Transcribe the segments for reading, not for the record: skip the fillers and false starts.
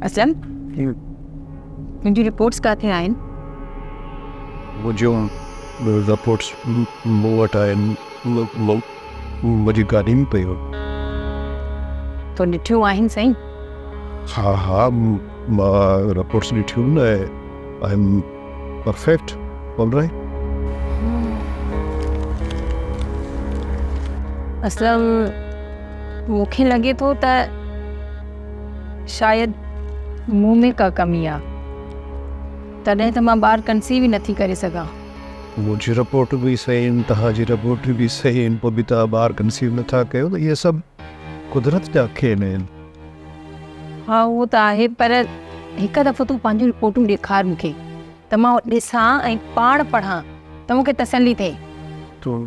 اسلم منهنجون رپورٽس ڪاٿي آهن؟ منهنجون رپورٽس مون وٽ آهن، منهنجي گاڏي ۾ پيون. تو ڏٺيون آهن سائين؟ ها ها مان رپورٽس ڏٺيون ۽ I am perfect all right. Aslam مون کي لڳي ٿو ته شايد مون ۾ ڪا ڪمي آ تڏهن ته مان ٻار ڪنسيو ئي نٿي ڪري سگهان. منهنجي رپورٽ به صحيح آهن توهان جي رپورٽ به صحيح آهن پوء به توهان ٻار ڪنسيو نٿا ڪيو ته اهي سڀ قدرت جا کيل آهن. ها اهو ته آهي پر هڪ دفعو تون پنهنجون رپورٽون ڏيکار مون کي ته مان ڏسان ۽ پاڻ پڙهان ته مون کي تسلي ٿئي. تون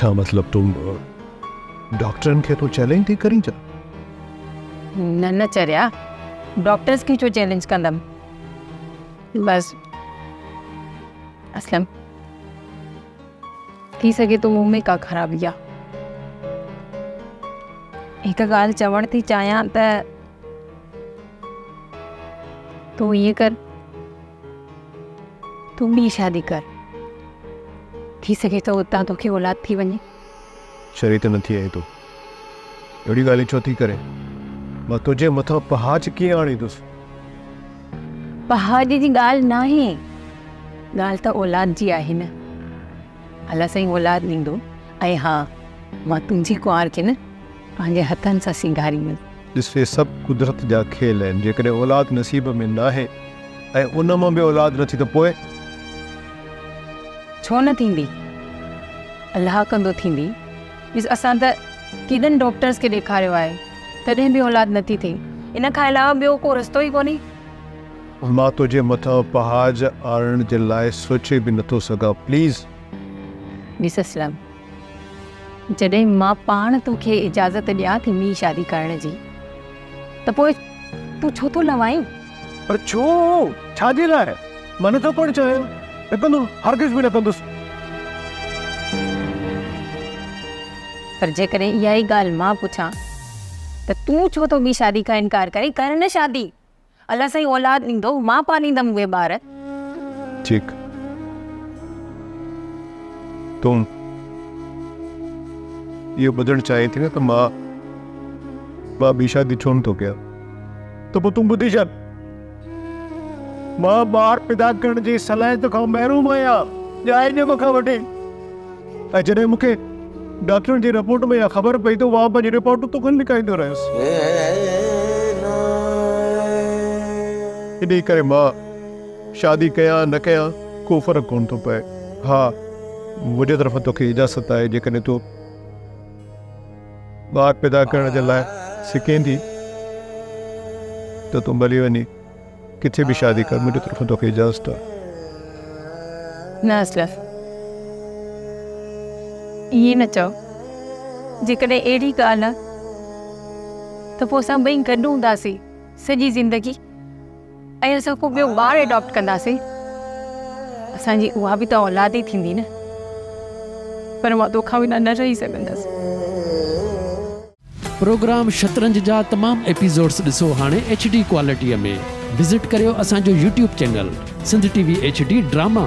ڇا مطلب تون ڊاڪٽرن کي تون چئلينج ٿي ڪرين ڇا؟ نه نه چريا ڊاڪٽرز کي ڇو چئلينج ڪندم بس اسلم ٿي سگهي ٿو مون ۾ ڪا خرابي آ. هڪ ڳالهه چوڻ ٿي چاهيان ته تون ائين ڪر تون ٻي شادي ڪر ٿي سگهي ٿو اتان توکي اولاد ٿي وڃي. شريط نه ٿي آهين تون اهڙيون ڳالهيون ڇو ٿي ڪرين؟ مان تنهنجي مٿان پهاڄ ڪيئن آڻيندس؟ پهاڄ جي ڳالهه ناهي، ڳالهه ته اولاد جي آهي نه. الله سائين اولاد ڏيندو ۽ ها مان تنهنجي ڪنوار کي نه پنهنجي هٿن سان سينگاريندس. ڏس اهي سڀ قدرت جا کيل آهن، جيڪڏهن اولاد نصيب ۾ ناهي ۽ ان مان به اولاد نه ٿي ته پوء؟ ڇو نه ٿيندي؟ الله ڪندو ٿيندي. ڏس اسان ته ڪيڏن ڊاڪٽرز کي ڏيکاريو آهي تڏهن به اولاد نٿي ٿئي. ان کان علاوه ٻيو ڪو رستو ئي ڪونهي. مان تنهنجي مٿان پهاج آڻڻ جي لاء سوچي به نٿو سگهان پليز. ڏس اسلم جڏهن مان پاڻ توکي اجازت ڏيان ٿي ٻي شادي ڪرڻ جي ته پوء تون ڇو ٿو لوائين؟ پر ڇو؟ ڇا جي لاء؟ مان نٿو ڪرڻ چاهيان. نه ڪندس، هرگز به نه ڪندس. پر جيڪڏهن اها ئي ڳالهه مان پڇان ته تون ڇو ٿو ٻي شادي کان انڪار ڪرين؟ ڪر نه شادي. الله سائين اولاد ڏيندو، مان پاليندم اهي ٻار. ٺيڪ. تون اهو ٻڌڻ چاهين ٿي نه ته مان مان ٻي شادي ڇو نٿو ڪيان؟ ته پوء تون ٻڌي ڇڏ. مان ٻار پيدا ڪرڻ جي صلاحيت کان محروم آهيان، ڄائي ڄم کان وٺي. ۽ جڏهن مون کي ڊاڪٽرن جي رپورٽ ۾ اها خبر پئي ته مان پنهنجي رپورٽون توکان لڪائيندو رهيس. انهيء ڪري مان شادي ڪيان نه ڪيان ڪو فرق ڪونه ٿو پئي. ها، منهنجي طرفان توکي اجازت آهي، جيڪڏهن تون ٻار پيدا ڪرڻ جي لاء سڪين ٿي ته تون ڀلي وڃي ڪٿي به شادي ڪر، منهنجي طرفان توکي اجازت آهي. نه اسلم، ائين نه چئو. جيڪڏهن اهڙي ڳالهه آهي ته پوء اسان ٻئي گڏ هونداسين سڄي زندگي ۽ اسان ڪو ٻيو ٻار اڊاپٽ ڪنداسين. اسان جي اها به ته اولاد ئي ٿيندي نه. پر مان توکان بنا نه رهي سگهندس. پروگرام شطرنج جا تمام ايپيسوڊس ڏسو هاڻي ايڇ ڊي ڪوالٽيء ۾ وزٽ ڪريو اسان جو YouTube channel Sindh T V H D drama.